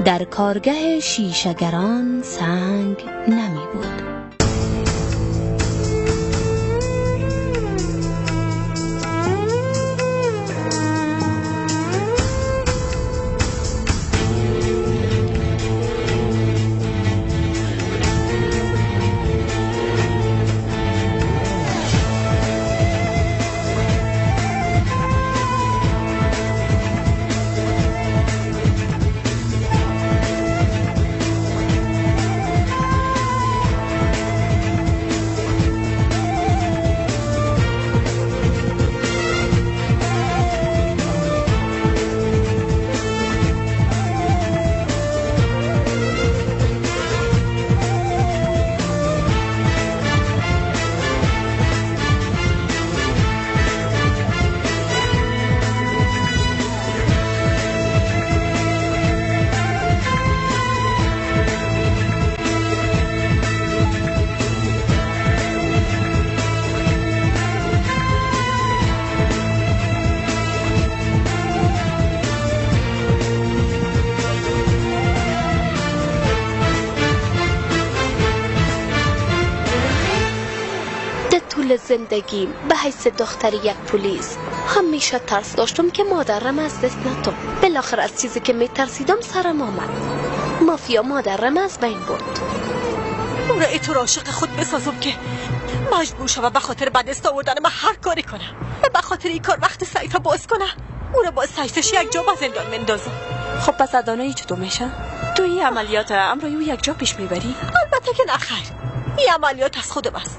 در کارگه شیشه‌گران سنگ نمی بود. زندگیم به حیث دختر یک پلیس همیشه ترس داشتم که مادرم از دست ندم. بالاخره از چیزی که میترسیدم سرم آمد. مافیا مادرم از بین برد. او را اینطور عاشق خود بسازم که مجبور شوم به خاطر به دست آوردن من هر کاری کنم و به خاطر این کار وقت سیفه باز کنم. او را با سیفش یک جا به زندان مندازم. خب پس ادانایی چطور میشه؟ تو این عملیات امرای او یک جا پیش میبری؟ البته که نه خیر، این عملیات از خودم است.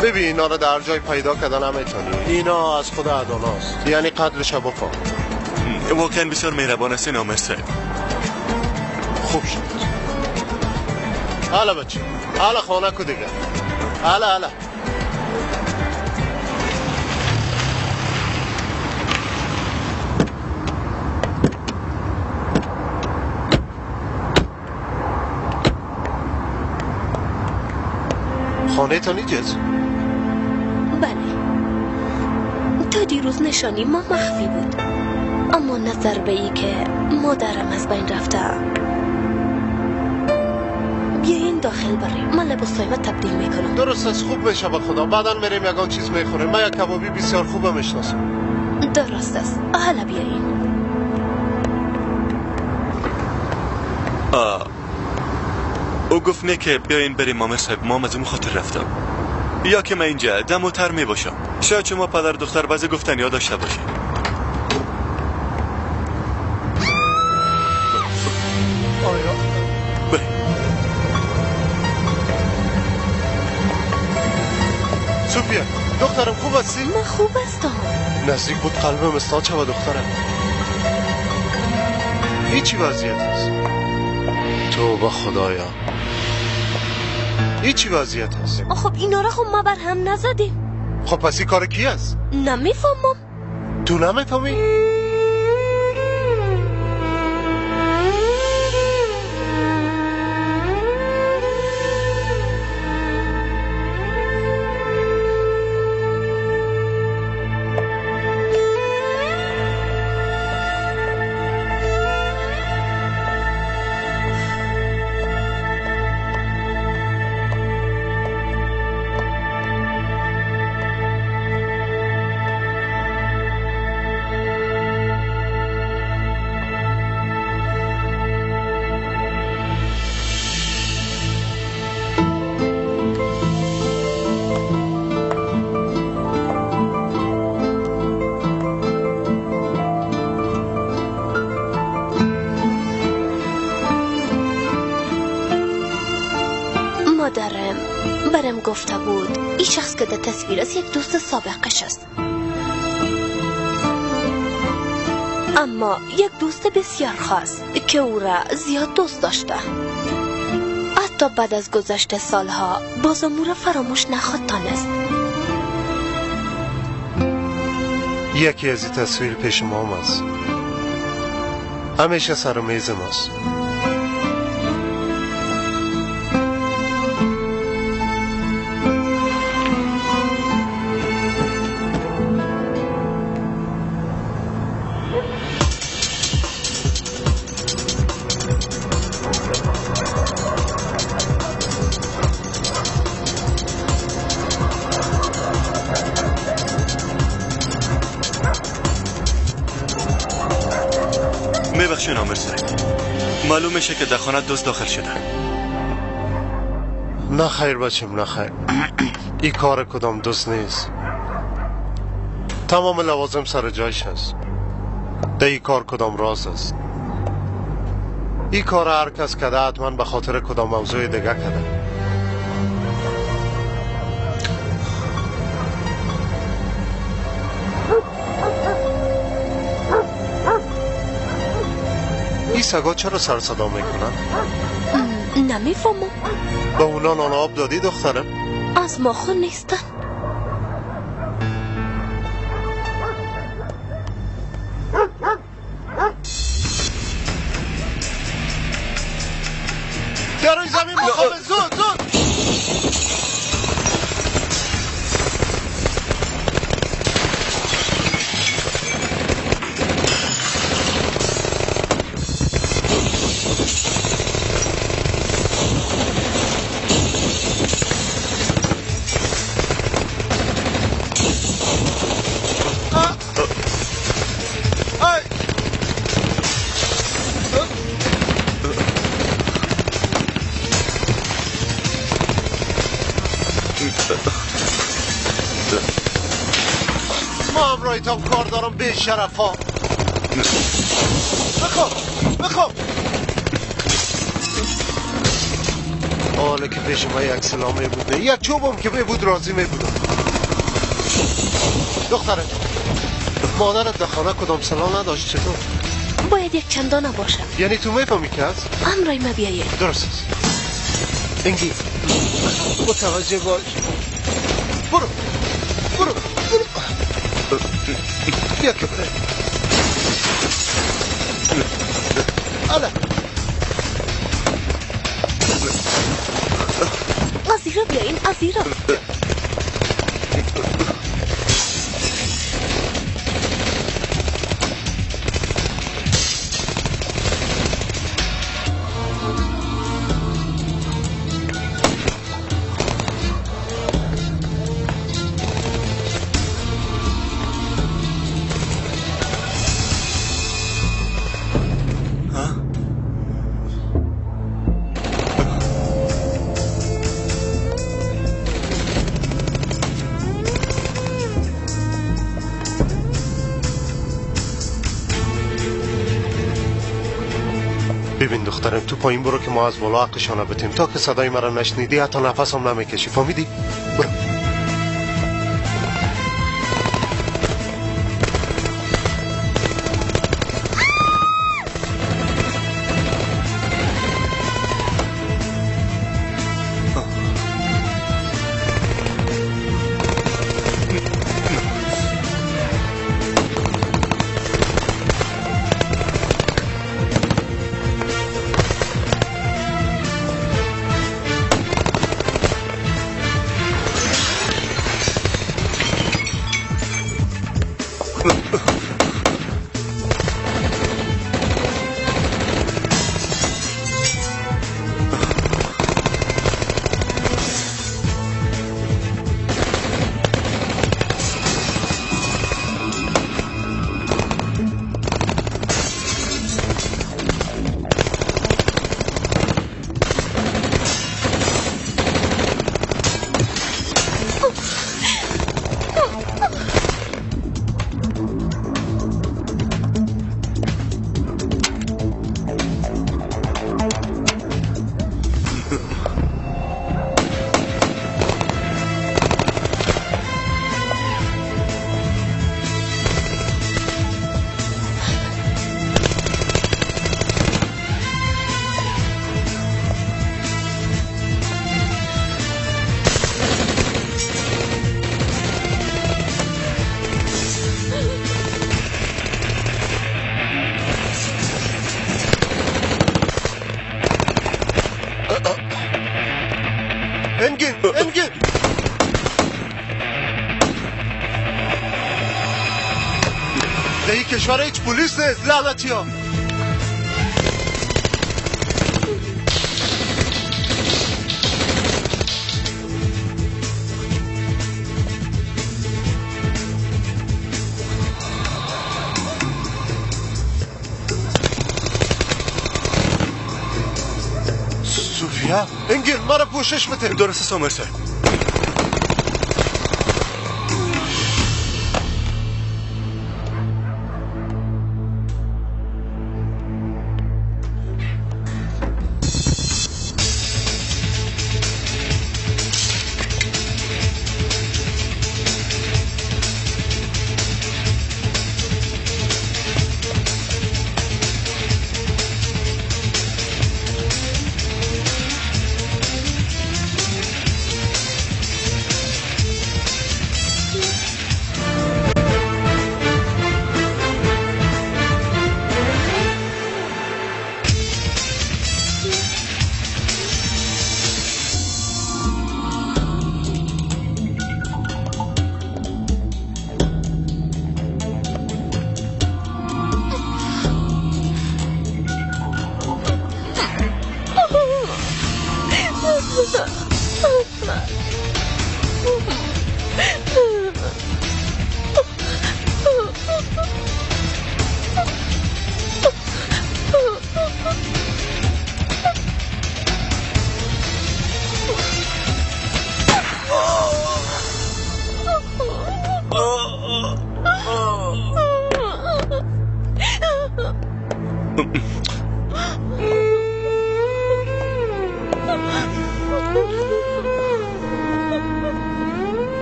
ببین اینا رو در جای پیدا کردن نمیتونی. اینا از خود اداناست، یعنی قدرش بفهم. واقعا بسیار مهربان هستی نامرسه. خوب شد. حالا بچه، حالا خانه کو دیگه. حالا حالا. خانه تا نیجز؟ بله، تا دیروز نشانی ما مخفی بود، اما نظر به ای که مادرم از بین رفته. بیاین داخل بریم، من لباسهایم تبدیل میکنم. درست است، خوب میشه به خدا. بعدا میریم یگان چیز میخوریم. من یک کبابی بسیار خوبه میشناسم. درست است، حالا بیاین. او گفت نه که بیاین بریم مامر صاحب، ما از اون خاطر رفتم. یا که من اینجا دم و تر می باشم. شاید شما پدر دختر بعضی گفتنی ها داشته باشید. آیا بریم. سوفیا دخترم خوب هستی؟ من خوب هستم. نزدیک بود قلبم استاد شود دخترم. هیچی وضعیت است. توبه خدایا، هیچی وضعیت هست. خب اینا را خب ما بر هم نزدیم. خب پس این کار کی است؟ نمیفهمم. تو نمیفهمی؟ مادرم برم گفته بود این شخص که در تصویر است یک دوست سابقش است، اما یک دوست بسیار خاص که او را زیاد دوست داشته. حتی بعد از گذشت سالها بازم او را فراموش نخواهد تانست. یکی از این تصویر پیش ما است، همیشه سر میز ماست. آمر صاحب. معلوم میشه که در خانه دوست داخل شده. نه خیر بچم، نه خیر. این کار کدام دوست نیست. تمام لوازم سر جایش هست. در این کار کدام راز است. این کار هر کس کده حتما به خاطر کدام موضوع دیگه کده. این سگا چرا سر صدا میکنن؟ نمیفهمم. به اونا نان آب دادی دخترم؟ از ما خود نیستن. در زمین بخوابه، زود زود. ما هم کار دارم به شرفا. بخواب بخواب. حالا که پیش ما یک سلامه بود، یک چوبم که بود راضی می بودم. دختره، مادرت در خانه کدام سلام نداشت چطور؟ باید یک چندانه باشه. یعنی تو میفهمی که هست؟ امرای ما بیایه. درست است. انگی متوجه باش. برو برو برو. بیا که بره. آله. ازیرا بیاین، ازیرا. ببین دخترم، تو پایین برو که ما از بالا حقشانه بتیم. تا که صدای مرا نشنیدی حتی نفسم نمیکشی، فهمیدی؟ برو. انگین انگین. در این کشور هیچ پلیس نیست لعنتی ها. صوفیه، انگل مرا پوشش بده. درست سامر صاحب.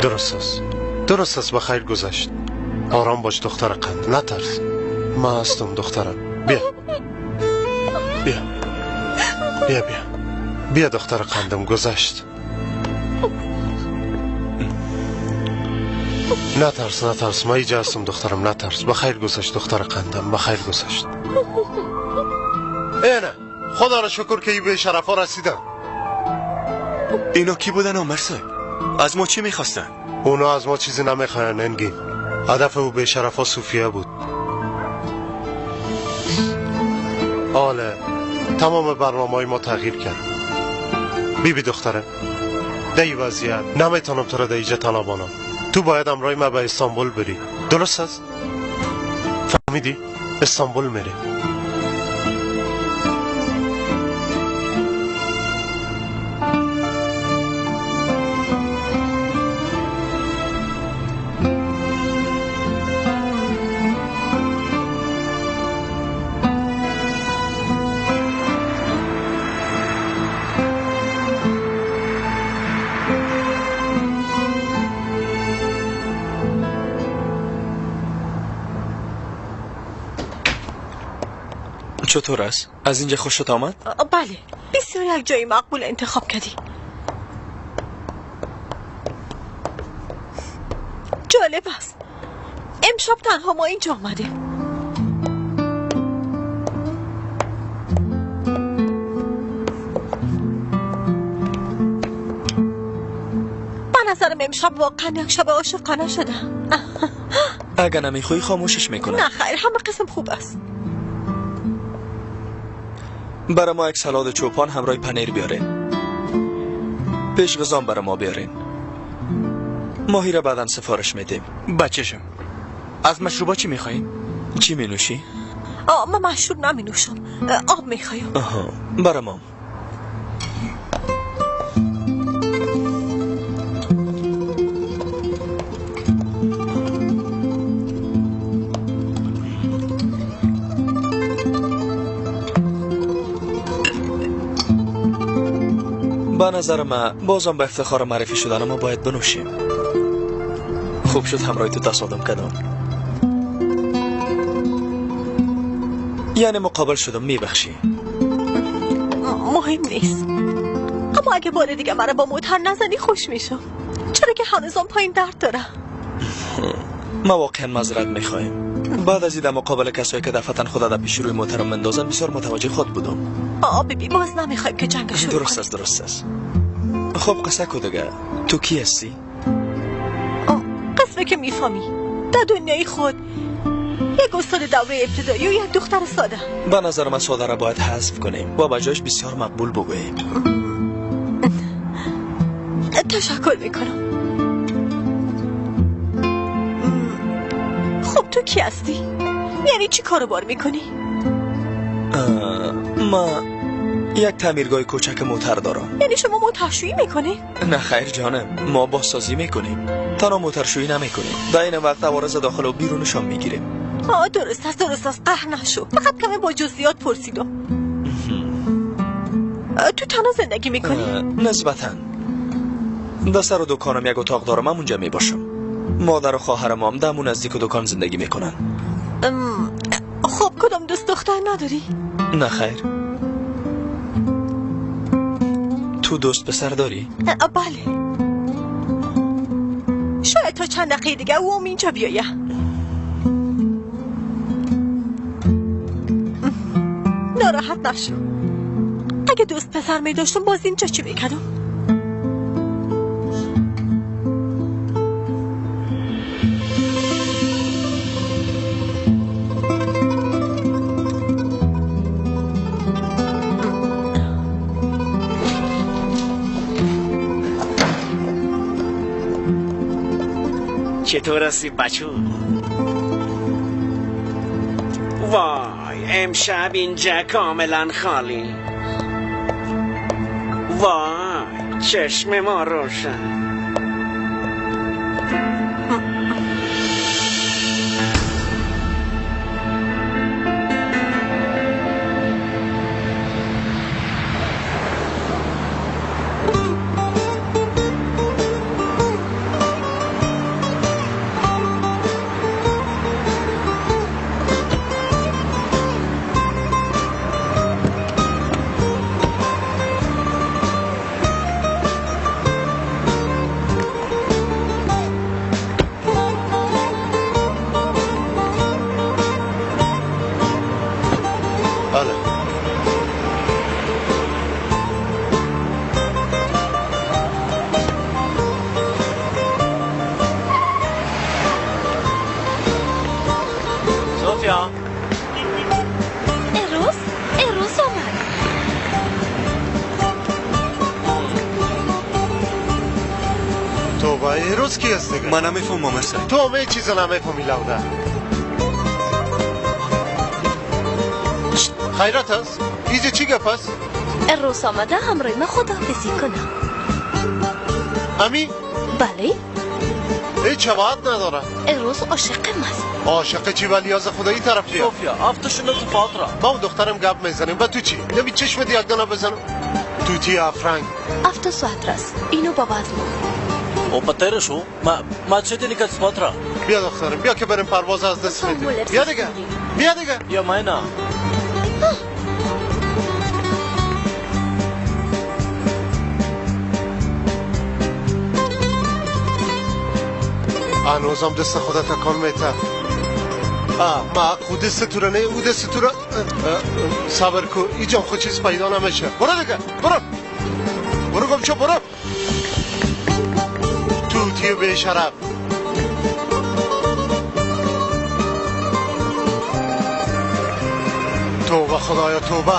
درست است، درست است، بخیر گذشت. آرام باش دختر قند، نترس، ما هستم دخترم. بیا بیا بیا بیا بیا دختر قندم، گذشت. نترس نترس، ما اینجا هستم دخترم، نترس، بخیر گذشت دختر قندم، بخیر گذشت. اینه خدا را شکر که ای به شرفا رسیدم. اینا کی بودن عمر صاحب؟ از ما چی میخواستن؟ اونا از ما چیزی نمیخواین انگین. هدف او به شرفا صوفیه بود. آله تمام برنامه ما تغییر کرد. بی بی دختره، در این وضعیت نمیتونم تو را در اینجا تنها بانم. تو باید همراه ما به استانبول بری، درست است؟ فهمیدی؟ استانبول میری. چطور است؟ از اینجا خوشت آمد؟ بله، بسیار یک جای مقبول انتخاب کردی. جالب است، امشب تنها ما اینجا آمدیم. به نظرم امشب واقعا یک شب عاشقانه شده. اگر نمیخوای خاموشش میکنم. نه خیر، همه قسم خوب است. برای ما یک سالاد چوپان همراه پنیر بیارین. پیش غذام برای ما بیارین. ماهی را بعدا سفارش میدیم. بچشم از مشروبات چی میخواییم؟ چی می نوشی؟ ما مشروب نمی نوشم، آب میخوایم. آها، برای ما. به نظر من بازم به افتخار معرفی شدن ما باید بنوشیم. خوب شد همراه تو تصادم کردم، یعنی مقابل شدم. میبخشی؟ مهم نیست، اما اگه بار دیگه مرا با موتر نزنی خوش میشم، چرا که هنوزم پایین درد دارم. ما واقعا معذرت میخوایم. بعد از این مقابل کسایی که دفعتا خود در پیش روی موترم مندازن بسیار متوجه خود بودم. ببی باز نمیخوایم که جنگ شروع. درست است، درست است. خب قصه کو دیگه، تو کی هستی؟ قسمه که میفهمی، در دنیای خود یک استاد دوره ابتدایی و یک دختر ساده. به نظر من ساده را باید حذف کنیم و به جایش بسیار مقبول بگوییم. تشکر میکنم. خب تو کی هستی؟ یعنی چی کارو بار میکنی؟ ما یک تعمیرگاه کوچک موتر دارم. یعنی شما موترشویی میکنی؟ نه خیر جانم، ما بازسازی میکنیم، تنها موترشویی نمیکنیم. در این وقت عوارض داخل و بیرونشان میگیریم. آه درست است، درست است، قهر نشو. فقط کمی با جزئیات پرسیدم. تو تنها زندگی میکنی؟ نسبتاً. در سر دکانم یک اتاق دارم، هم اونجا میباشم. مادر و خواهرم هم دمون نزدیک دکان زندگی میکنن. خب کدام دوست دختر نداری؟ نه خیر. تو دوست پسر داری؟ بله. شاید تا چند دقیقه دیگه او هم اینجا بیایه. ناراحت نشو. اگه دوست پسر می داشتم باز اینجا چی میکردم؟ چطور هستی بچو؟ وای امشب اینجا کاملا خالی. وای چشم ما روشن. اروس آمد. توبه اروس کی است دیگه؟ من نمیفهمم مرسی. تو همه چیز نمیفهمی لوده. خیرات است؟ ایجا چی گپ است؟ اروس آمده همراه من خداحافظی کنم. امی؟ بله. هیچ شباهت نداره. اروس عاشق ماست. عاشق چی؟ ولی از خدایی طرف بیا. سوفیا افتشون تو پاترا. ما و دخترم گپ میزنیم و تو چی؟ نمی چشم یک دانه بزنم. توتی افرنگ. 7 ساعت راست. اینو بابا از ما. او پترشو ما چه دلی کت پاترا. بیا دخترم بیا که بریم پرواز از دست میدیم. بیا دیگه. بیا دیگه. یا ماینا. هنوزم دست خدا تکان میته. ما خود دست تو رو نه او دست تو رو. صبر کو اینجا خود چیز پیدا نمیشه. برو دیگه برو برو گم شو برو. توتی بی شرف. توبه خدایا توبه.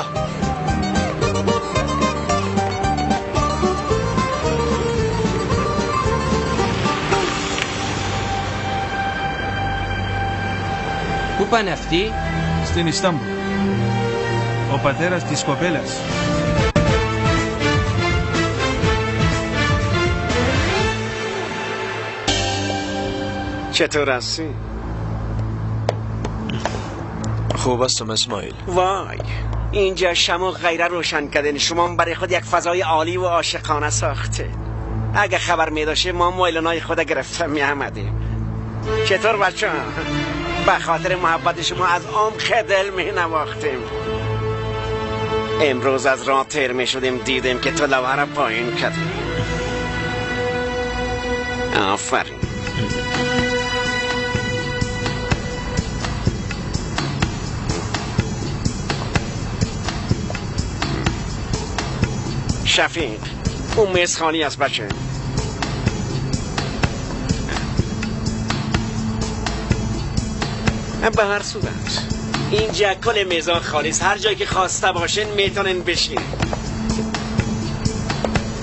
Πού πάνε αυτοί? Στην Ιστάμπουλ. Ο πατέρας της κοπέλας. چطور هستی؟ خوب هستم اسماعیل. وای اینجا شم و غیره روشن کردن. شما برای خود یک فضای عالی و عاشقانه ساخته. اگه خبر می داشته ما مویلنای خود گرفته می آمدیم. چطور بچه؟ به خاطر محبت شما از عمق دل می نواختیم. امروز از راه تیر می شدیم دیدیم که تو لوحه را پایین کردی. آفرین. شفیق اون میز خالی است بچه. به هر صورت اینجا کل میزان خالی است. هر جایی که خواسته باشین میتونین بشین.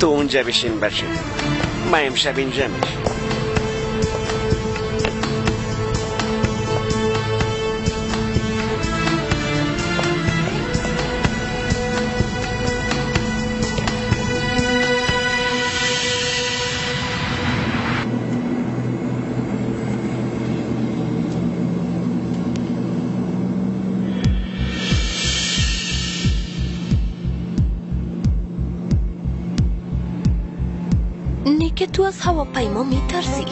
تو اونجا بشین بچه. من امشب اینجا میشین. که تو از هواپیما میترسی.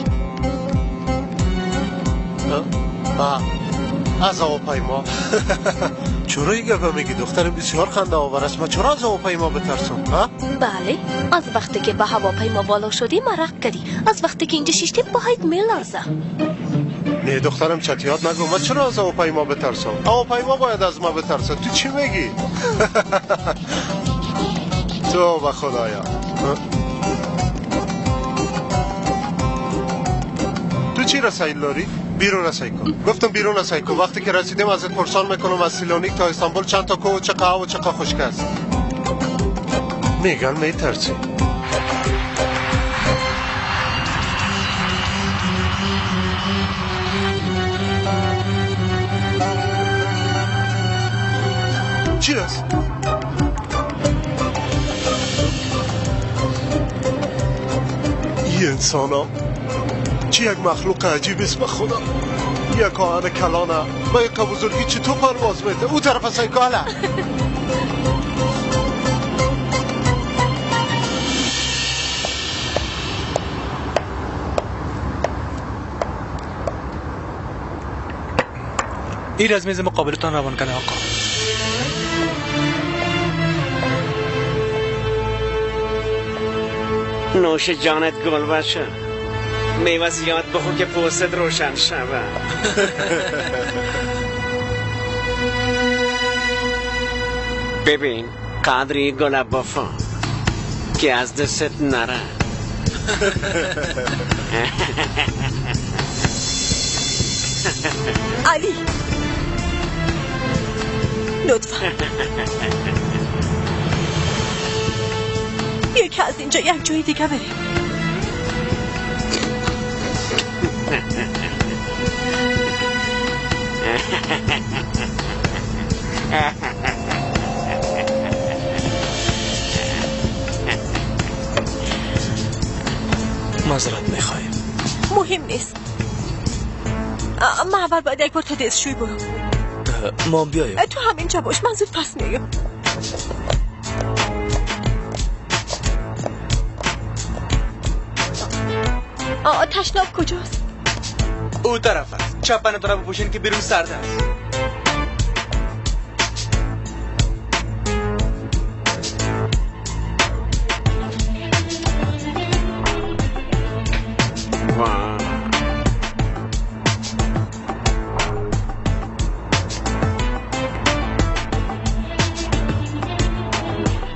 از هواپیما؟ چرا این گپه میگی دخترم؟ بسیار خنده آور است. من چرا از هواپیما بترسم؟ بله، از وقتی که به هواپیما بالا شدی مرق کردی. از وقتی که اینجا شیشتی پاهایت میلرزه. نه دخترم، چتیات نگو. من چرا از هواپیما بترسم؟ هواپیما باید از ما بترسه. تو چی میگی؟ تو به خدایا. تو چی رسایل داری؟ بیرون رسای کن. گفتم بیرون رسای کن. وقتی که رسیدیم ازت پرسان میکنم از سیلونیک تا استانبول چند تا کوه و چه قهوه و چه خشک است. میگن میترسی. چی است؟ این انسان ها چی یک مخلوق عجیب است به خدا. یک آهن کلانه با یک بزرگی چطور پرواز میده؟ او طرف سیکاله. این از میز مقابلتان روان کنه آقا. نوش جانت گل باشه. میوه زیاد بخور که پوستت روشن شود. ببین قدری گل بفا که از دستت نره. علی لطفا یکی از اینجا یک جای دیگه بریم. معذرت میخوایم. مهم نیست. من اول باید یک بار تا دستشویی برم. ما بیایم. تو هم اینجا باش، من زود پس میایم. تشناب کجاست؟ او طرف است. چپن طرف بپوشین که بیرون سرد است.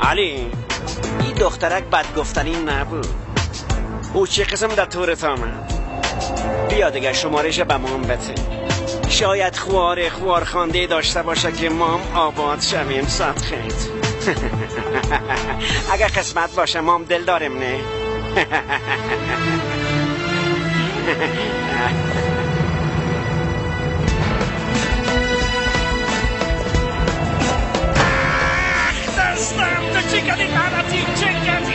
علی، این دخترک بد گفتنی نبود. او چه قسم در تورت آمد؟ بیا دیگه شمارش به مام بده. شاید خوار خوانده داشته باشه که مام آباد شویم. صدقت. اگه قسمت باشه مام دل داریم. نه دستم تو چی کردی؟ لعنتی چه کردی؟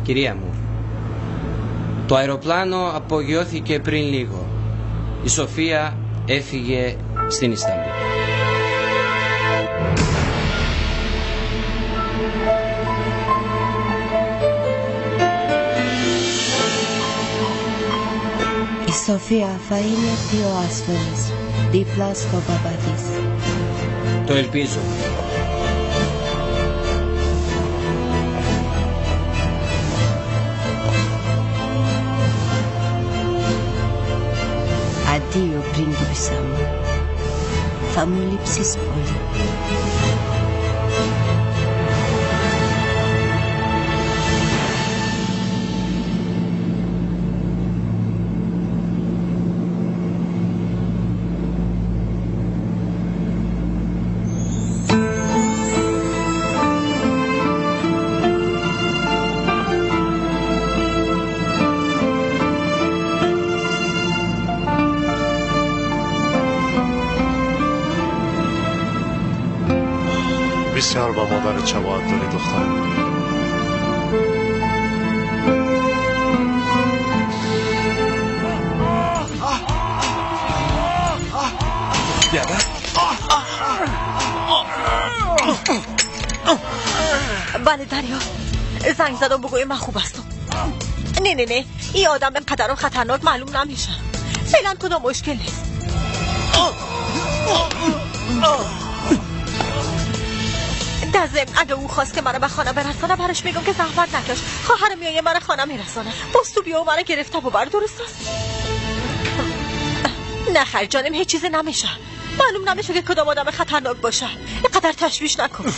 Κυρία μου, το αεροπλάνο απογειώθηκε πριν λίγο. Η Σοφία έφυγε στην Ισταμπούλ. Η Σοφία θα είναι πιο ασφαλής δίπλα στο μπαμπά της. Το ελπίζω. Αντίο, πρίγκιπισσα μου. Θα μου λείψεις πολύ. بسیار با مادر شباهت داری دخترم. زدم بگویم من خوب هستم. نه نه نه، این آدم اینقدرم خطرناک معلوم نمیشه. فعلا کدام مشکل نیست. در ضمن اگه او خواست که منو به خانه برسانه برش میگم که زحمت نکش، خواهرم میایه منو خانه میرسانه. باز تو بیا و منو گرفته ببر، درست است؟ نه خیر جانم، هیچ چیزی نمیشه. معلوم نمیشه که کدام آدم خطرناک باشه. اینقدر تشویش نکن.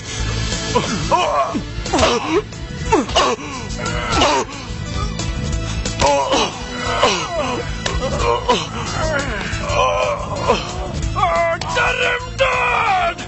در امداد!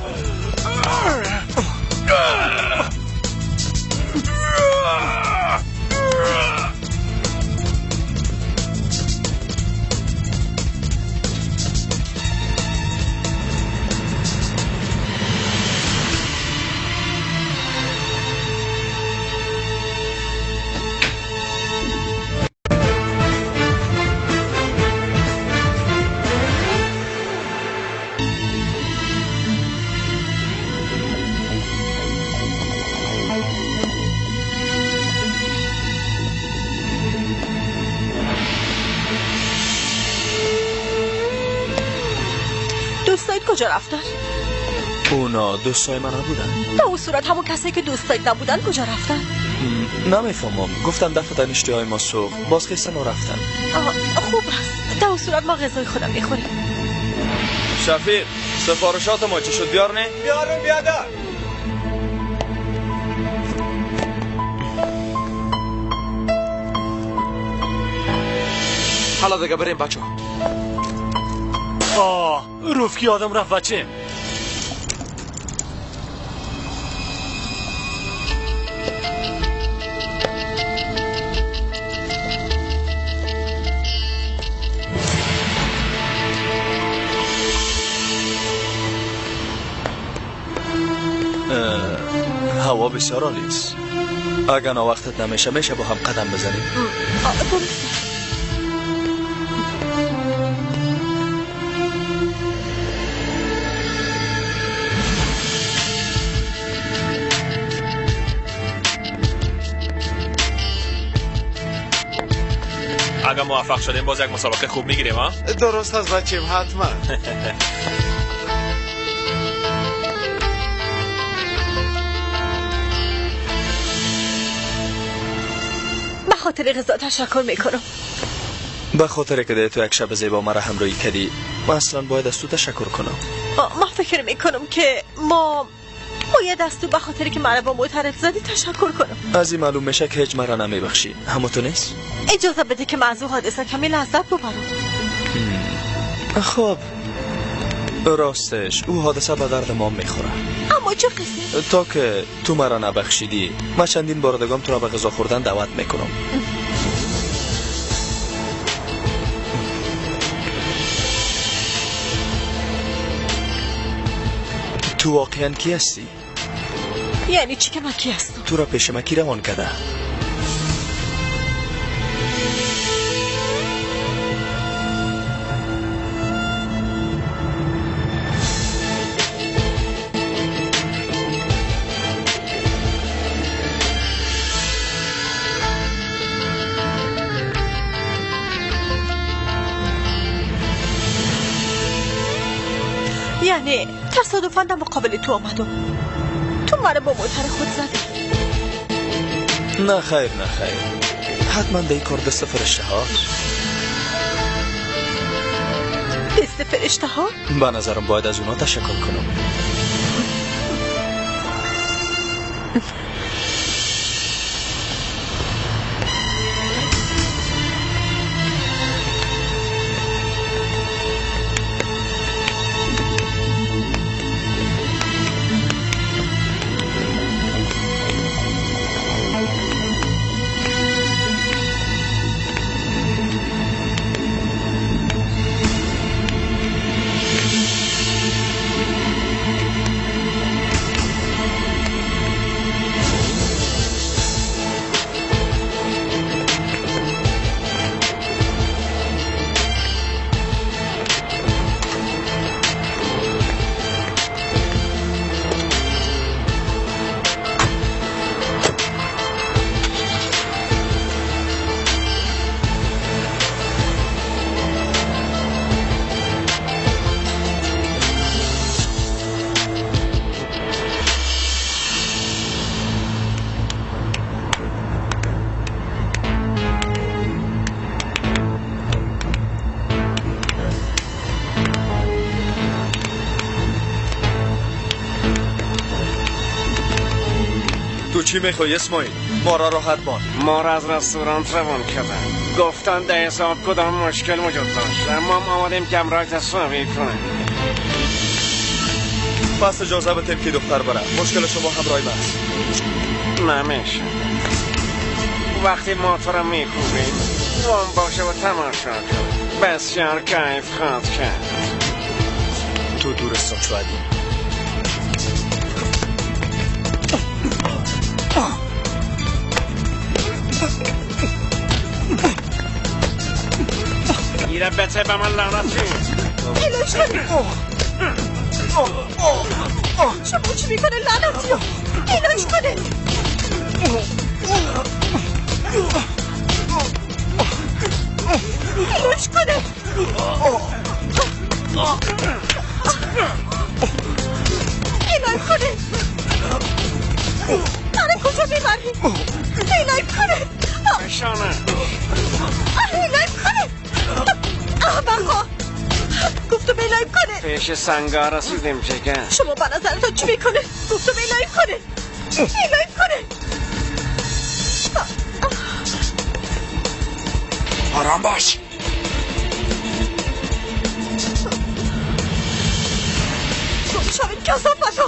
دوستایت کجا رفتن؟ اونا دوستای من نبودن. تا اون صورت همون کسایی که دوستایت نبودن کجا رفتن؟ نمیفهمم. گفتم دفعه اشتهای ما سوخت، باز خیستن و رفتن. خوب است. تا اون صورت ما غذای خودم میخوریم. شفیق، سفارشات ما چه شد؟ بیار نه؟ بیارم بیادر. حالا دیگه بریم بچه. آه روفکی آدم رفت بچه. هوا بسیار عالی است. اگر وقتت نمیشه میشه با هم قدم بزنیم. درسته. اگر موفق شدیم باز یک مسابقه خوب میگیریم ها؟ درست از بچیم حتما. به خاطر غذا تشکر میکنم. به خاطر که تو یک شب زیبا مرا همراهی کردی، من اصلا باید از تو تشکر کنم. ما فکر میکنم که ما باید از تو به خاطر که مرا با معترض زدی تشکر کنم. از این معلوم میشه که هیچ مرا نمیبخشی، همون تو نیست؟ اجازه بده که من از اون حادثه کمی لذت ببرم. خب راستش او حادثه به درد ما میخوره. اما چه قسم؟ تا که تو مرا نبخشیدی من چندین بار دیگه تو را به غذا خوردن دعوت میکنم. تو واقعا کی هستی؟ یعنی چی که من کی هستم؟ تو را پیش من کی روان کرده؟ یعنی تصادفاً در مقابل تو آمدم، تو مرا با موتر خود زدی. نه خیر نه خیر، حتما در این کار دست فرشته هاست. دست فرشته ها؟ به نظرم باید از اونا تشکر کنم. چی میخوای اسماعیل؟ ما را راحت بان. ما را از رستوران روان کردن، گفتن در حساب کدام مشکل وجود داشت، اما ما آمدیم که همراه تصاوی کنیم. پس اجازه بدیم که دختر بره. مشکل شما همراه من است. نمیشه. وقتی ما تو را میکوبیم وام باشه و تماشا کن، بسیار کیف خواهد کرد. تو دورستان شو عدیل. ایره بته به من لعنتی. ایلاش کنی. شما چی میکنه لعنتی ها؟ ایلاش کنه. ایلاش کنه. ایلاش کنه. منو کجا میبری؟ ایلاش کنه. بشانه. ایلاش کنه. احمقا، گفتم ایلاش کنه. پیش سنگا رسیدیم جگر. شما به نظرتون چی میکنه؟ گفتم ایلاش کنه. ایلاش کنه. آرام باش. شما کثافتا.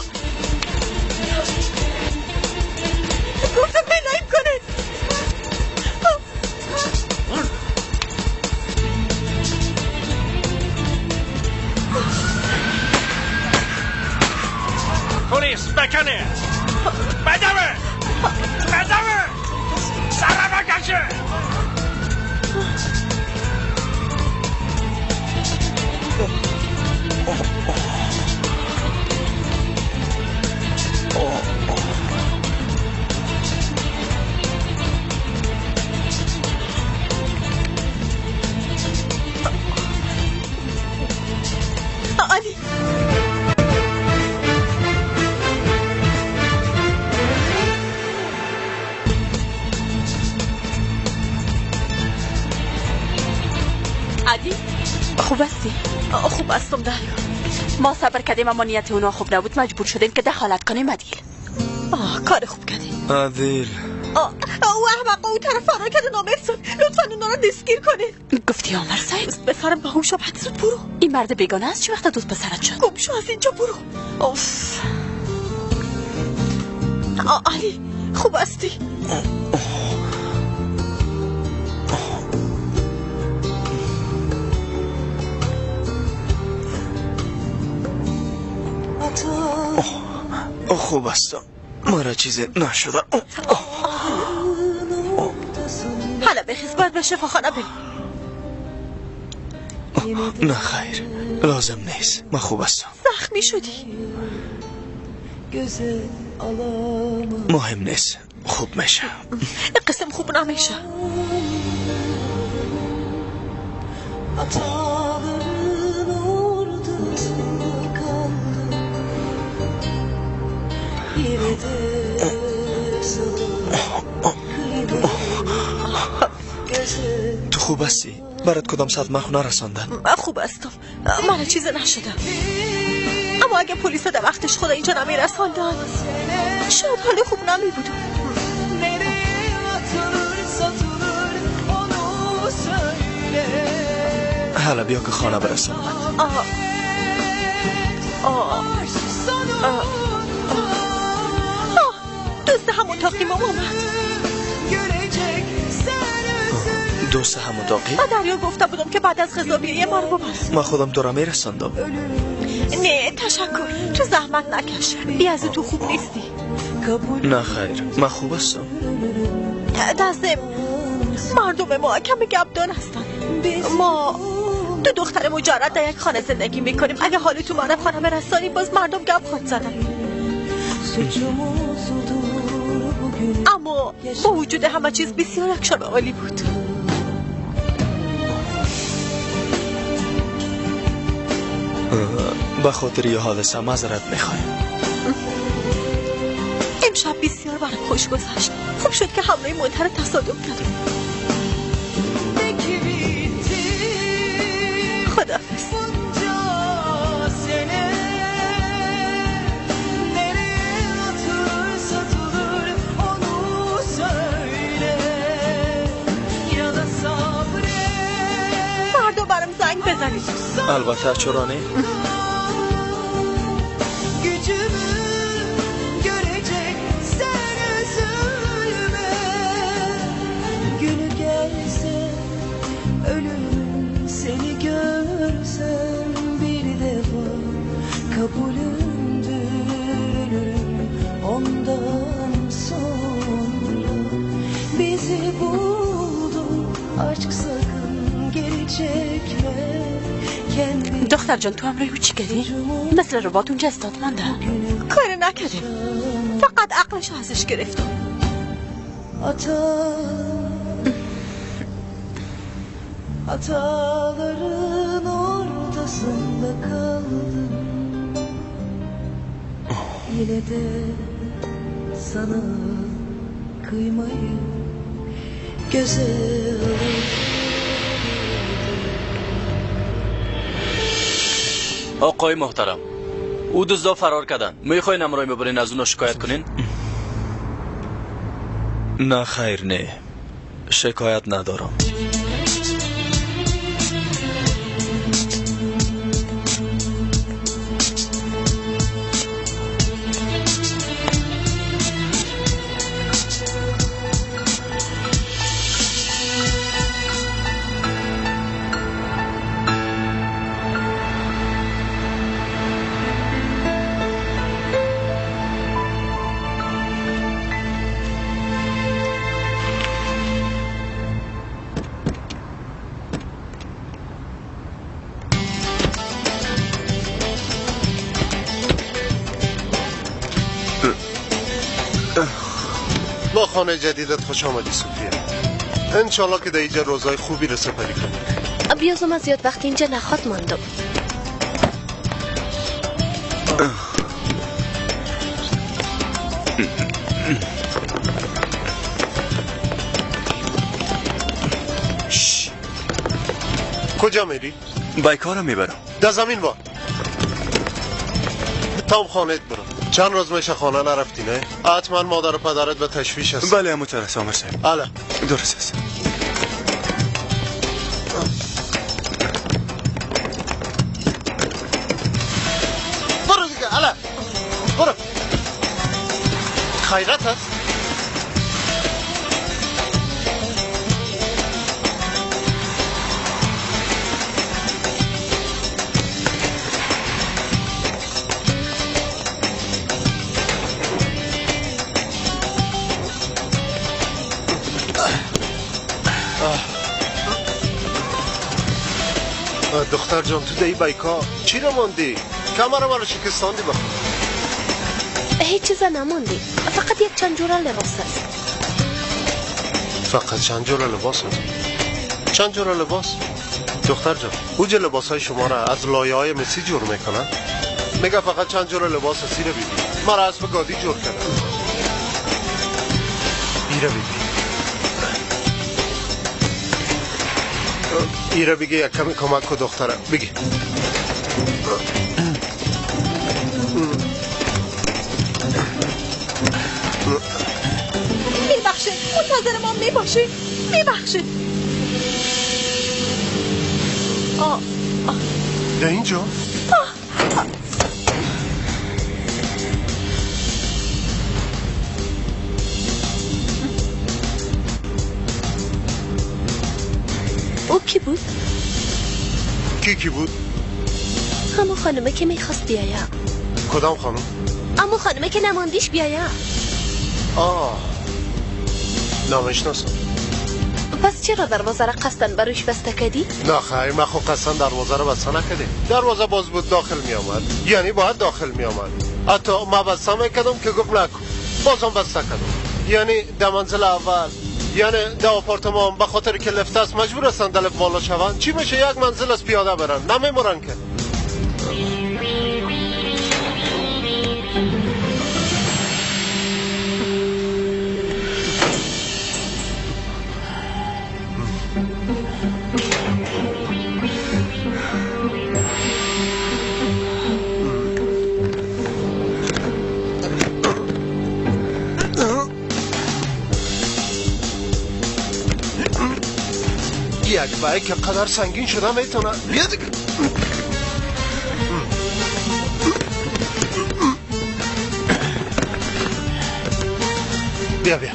گفتم ایلاش کنه. پلیس بکنه. بدمه بدمه سر بکشه. علی، عدی خوب هستی؟ خوب هستم دریا. ما صبر کردیم اما نیت اونا خوب نبود، مجبور شدیم که دخالت کنیم. عدیل کار خوب کردیم. عدیل او احمق او طرف فرار کرده نامرسون. لطفا اونا رو دستگیر کنه. گفتی آمر صاحب؟ دوست پسرم به هوش آمد، زود برو. این مرد بیگانه است، چه وقت دوست پسرت شد؟ گم شو از اینجا برو. اوف. علی خوب هستی؟ خوب هستم، مرا چیزی نشده. حالا بخیز، باید به شفاخانه بریم. نه خیر، لازم نیست، من خوب هستم. زخمی شدی؟ مهم نیست، خوب میشه. قسم خوب نمیشه. تو خوب هستی؟ برات کدام صدمه خونه رساندن؟ من خوب هستم، من چیز نشدم. اما اگه پلیس در وقتش خدا اینجا نمیرساندن شاید حال خوب نمی بودم. حالا بیا که خانه برسانم. دوست هم اتاقی ما آمد. دوست هم اتاقی؟ من دریا گفته بودم که بعد از غذا بیایی ما رو ببر. من خودم تو را میرساندم. نه تشکر، تو زحمت نکش، بی از تو خوب نیستی. نه خیر، من خوب هستم. دستم مردم ما کمی گبدان هستن. ما دو دختر مجرد در یک خانه زندگی میکنیم. اگه حالی تو منم خانه برسانی باز مردم گپ خواهد زدن. اما با وجود همه چیز بسیار یک شب عالی بود. به خاطر یه حادثه معذرت میخوایم. امشب بسیار برام خوش گذشت. خوب شد که حمله منتر تصادف کردم. خداحافظ. ببریم. البته چرا نه؟ Kabulümdür ölürüm ondan sonra. Bizi buldu aşk, sakın geri çekme kendini. دختر جان تو همراه او چی کردی؟ مثل ربات اونجا استاد مانده. کاری نکردیم، فقط عقلش ازش گرفتم. Hataların ortasında kaldım. Yine de sana kıymayı göze alırım. آقای محترم، او دزدا فرار کردن. میخواین امرای ببرین از اونا شکایت کنین؟ نه خیر، نه، شکایت ندارم. با خانه جدیدت خوش آمدی سوفیا. انشالله که در اینجا روزای خوبی رو سپری کنی. بیازم از زیاد وقت اینجا نخواد ماندم. کجا میری؟ بایکارم میبرم. در زمین با تام خانهت برو. چند روز میشه خانه نرفتی نه؟ حتما مادر و پدرت به تشویش هست. بله امو ترس آمر صاحب. اله درست است. برو دیگه، اله برو. خیرت هست؟ دختر جان تو دی بایکا چی رو ماندی؟ کمر مرا شکستاندی بخور. هیچ چیز نماندی، فقط یک چند جوره لباس است. فقط چند جوره لباس است؟ چند جوره لباس؟ دختر جان اوج لباس های شما را از لایه های مسی جور میکنن؟ میگه فقط چند جوره لباس است. ایره بیبی مرا اسب گادی جور کردن. ایره بیبی ایره بگی یک کمی کمک کو دخترم بگی. میبخشید، منتظر ما میباشید. میبخشید. در اینجا؟ او کی بود؟ کی بود؟ همون خانمه که میخواست بیایم. کدام خانم؟ همون خانمه که نماندیش بیایم. آه نمیشناسم. پس چرا دروازه را قصداً بروش بسته کردی؟ نه خیر، من خود قصداً دروازه را بسته نکردیم. دروازه باز بود داخل می آمد، یعنی باید داخل می آمد. حتی ما بسته میکردم که گفت نکن، بازم بسته کردم. یعنی در منزل اول، یعنی در آپارتمان، به خاطر که لفت است مجبور هستن در لفت بالا شوند. چی میشه یک منزل از پیاده برن، نمیمورن که. یک بایک قدر سنگین شده میتونه. بیا دیگه. بیا بیا.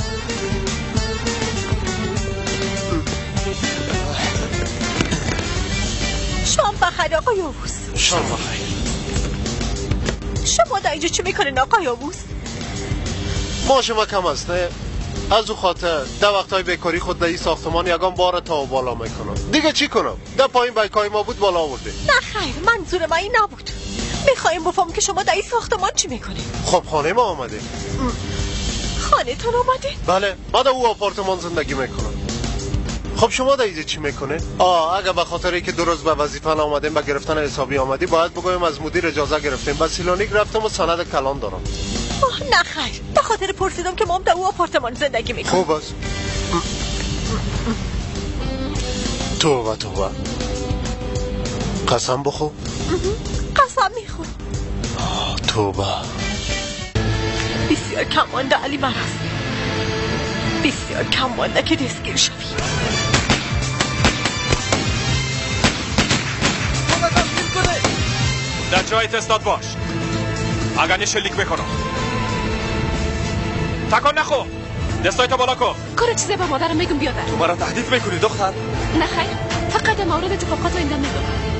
شام بخیر آقای یاووز. شام بخیر. شما در اینجا چی میکنین آقای یاووز؟ معاش ما کم است نه؟ از او خاطر در وقتهای بیکاری خود در این ساختمان یگان بار تا و بالا میکنم. دیگه چی کنم؟ در پایین بایکای ما بود بالا آورده. نه خیر، منظور من این نبود. میخوایم بفهم که شما در این ساختمان چی میکنین؟ خب خانه ما آمده. خانه تون آمده؟ بله، ما در او آپارتمان زندگی میکنم. خب شما در اینجا چی میکنه؟ اگه به خاطر اینکه دو روز به وظیفه آمدیم به گرفتن حسابی آمدی، باید بگویم از مدیر اجازه گرفتیم. به سیلانیک رفتم و سند کلان دارم. نه خیر، به خاطر پرسیدم که ما هم در او آپارتمان زندگی میکنیم. خوب است. توبه توبه. قسم بخور. قسم میخورم. توبه. بسیار کم مانده علی مرز، بسیار کم مانده که دستگیر شوی. در جای تستاد باش، اگر نه شلیک میکنم. تکان نخو، دستایت بالا کن. کار چیزی به مادرم میگم بیادر. تو مرا تهدید میکنی دختر؟ نه خیر، فقط مورد اتفاقات آینده میگم.